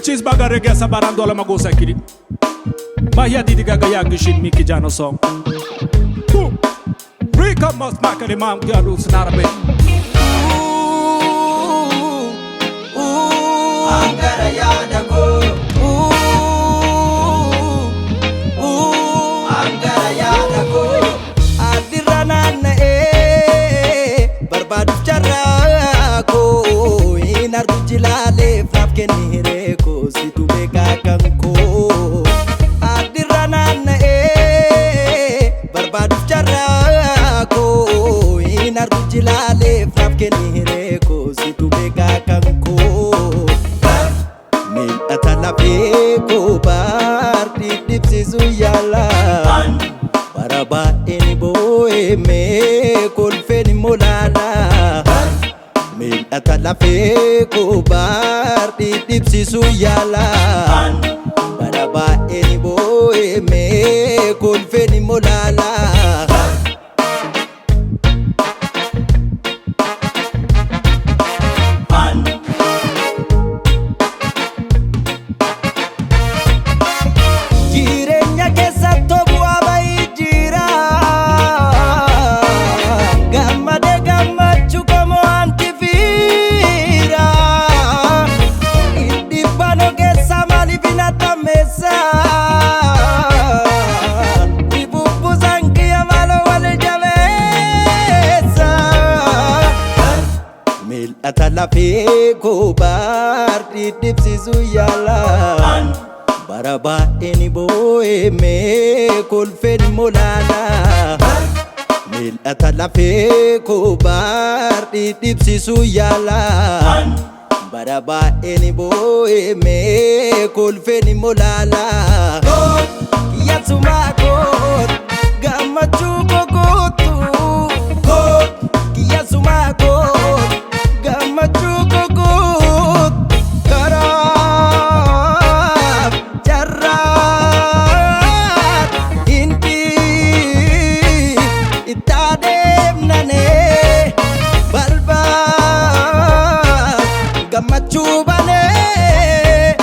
Richis bagarega sabarando la magosa kiri. Mahia didi gaga yagishin miki jano song. Boom. Rika must make the man garu snarabe. Angara yaada koo. Angara yaada koo. Addirra naanna'ee barbaaduuf carraa koo hin argu jilaaleef naaf kenni hiree koo situ beekaa kan koo. Addirra naanna'ee barbaaduuf carraa koo hin argu jilaaleef naaf kenni hiree koo situ beekaa kan koo. Mil'ata lafee koo baardi dhibsiisu yaala. Bara baay'een boo'ee mee kolfeen immoo laala. Mil'ata lafee koo baardi dhibsiisu yaala. Bara baay'een boo'ee mee kolfeen immoo laala. Jireenya keessatti bu'aa bahii jira. Gammadee gammachuu qomoo anti fiira. Dhibbaan ogeessa maaliif hin attameessa? Ibubbusaan kiyya maaloo wal jabeessa? Mil'ata lafee koo baardi dhibsiisu yaala. Bara baay'een boo'ee mee kolfeen immoo laala. Mil'ata lafee koo baardi dhibsiisu yaala. Bara baay'een boo'ee mee kolfeen immoo laala. Kiyyasumaa koot gammachuu koo kootu. Kiyyasumaa koot gammachuu koo kootu. Karaaf carraan hindi itti adeemnanee balbaa gammachuu banee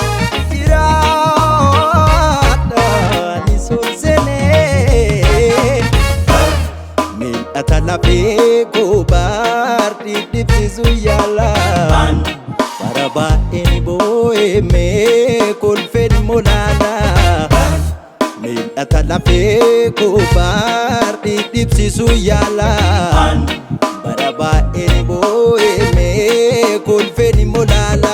jiraadhaan solsenee. Mil'ata lafee koo baardi dhibsiisu yaala. Bara baay'een boo'ee mee kolfeen immoo laala. Mil'ata lafee koo baardi dhibsiisu yaala. Bara baay'een boo'ee mee kolfeen immoo laala.